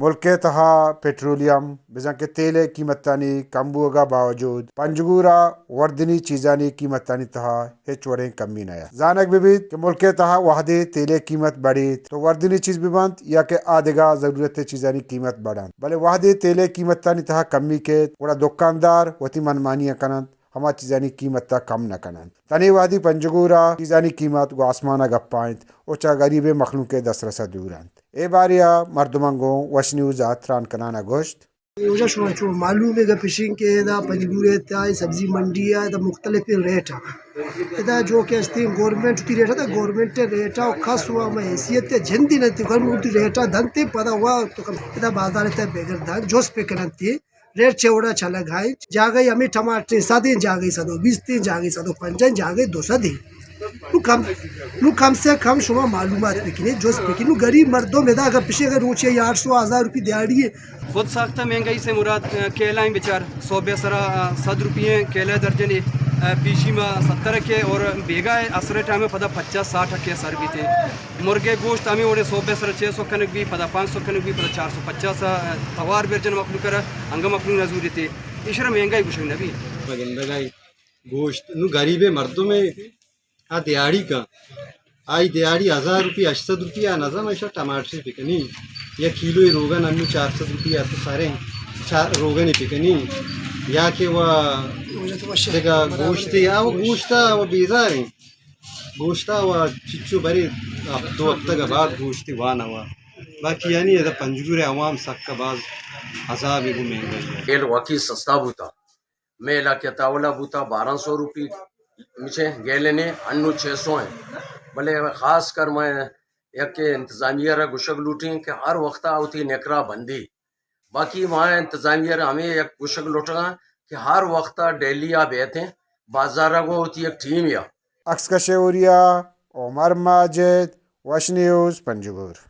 ملک ءِ تہا پٹرولیم بزاں کہ تیل ءِ قیمتانی کم بوگ ءِ باوجود پنجگور ءَ وردنی چیزانی قیمتانی تہا ہچ وڑیں کمی نہ ات۔ زانگ بہ بیت کہ ملک ءِ تہا وہدے تیل ءِ قیمت بڑیت تو وردنی چیز بہ بنت یا کہ آ دگہ ضرورت ءِ چیزانی قیمت بڑنت، بلے وہدے تیل ءِ قیمتانی تہا کمی کیت گڑا دکاندار وتی منمانی ءَ کننت، ہما چیزانی قیمت ءَ کم نہ کننت۔ تنے وہدی پنجگور ءَ چیزانی قیمت گوں آسمان ءَ گپا انت و چہ غریبیں مخلوق ءِ دسترس ءَ دور انت۔ اے بارے ءَ مردماں گوں وش نیوز ءَ تران کنان ءَ گوشت۔ واجہ شما چو معلوم ہے گپ اشیں کہ ادا پنجگور ءِ تہا سبزی منڈی ءَ ادا مختلف ریٹ ءَ۔ ادا جو کہ استیں گورنمنٹ وتی ریٹ ءَ، گورنمنٹ ءِ ریٹ ءَ و کس و ہم حیثیت ءَ جندی نہ انت، گورنمنٹ وتی ریٹ ءَ دنت پدا و تو کم ادا بازار ءِ تہا بگر دنت، جست بکننت۔ ریٹ چہ وڑا چلگ ءَ انت۔ جاگہے ہمے ٹماٹر سد انت، جاگہے سد و بیست انت، جاگہے سد و پنجاہ انت، جاگہے دو سد انت۔ نوں کم، نوں کم سے کم شما معلومات بکنیت، جست بکنیت۔ نوں غریب مردم ادا اگر پشے اگر روچے آٹھ سو ہزار روپی دیہاڑی ہے۔ خود ساختہ مہنگائی سے مراد، آ، کیلا ہیں بیچار، سو بے سرا، آ، سد روپی ہیں کیلا درجن ہے، آ، پیشی ما ستر کے اور بیگا ہے، عصر ٹائم پدا پچاس ساٹھ کے سر بیتے۔ مرگ ءِ گوشت ہمے وڑیں سوب ءِ سرا چھ سو کنگ بی، پدا پانچ سو کنگ بی، پدا چار سو پچاس ءَ توار برجن مخلوق ءَ را، انگہ مخلوق نزوریتے۔ ایشرا مہنگائی گوشگ نہ بی۔ گندگائی گوشت نوں غریبیں مردمے آ دیہاڑی کن، آئی دیہاڑی ہزار روپی، ہشت سد روپی آ نظم ایشا ٹماٹر بکنی، یا کیلوے روگن انو چار سد روپی آ تو ساریں چار روگن بکنی، یا کہ وہ دگہ گوشتے، آ وہ گوشتا وہ بیزاریں۔ گوشتا و چچو برے ہپ-، دو ہفتگ ءَ بعد گوشتی وان وا۔ باقی یعنی ادا پنجگور ءِ عوام سک ءَ باز عذاب ءَ گوں مہنگائی ءَ۔ گیل واقعی سستا بوتا۔ مئے علاقہ تاولا بوتا بارہ سو روپی مچے گیلنے، انو چھ سو ہیں۔ بلے خاص کر میں یک انتظامیہ را گوشگ لوٹیں کہ ہر وقتا وتی نکرا بندی۔ باقی ما انتظامیہ را ہمے یک گوشگ لوٹگاں کہ ہر وقتا ڈیلی آ بیتیں بازار ءَ گوں وتی یک ٹیم یا۔ عکس کش اوریا، عمر ماجد، وش نیوز، پنجگور۔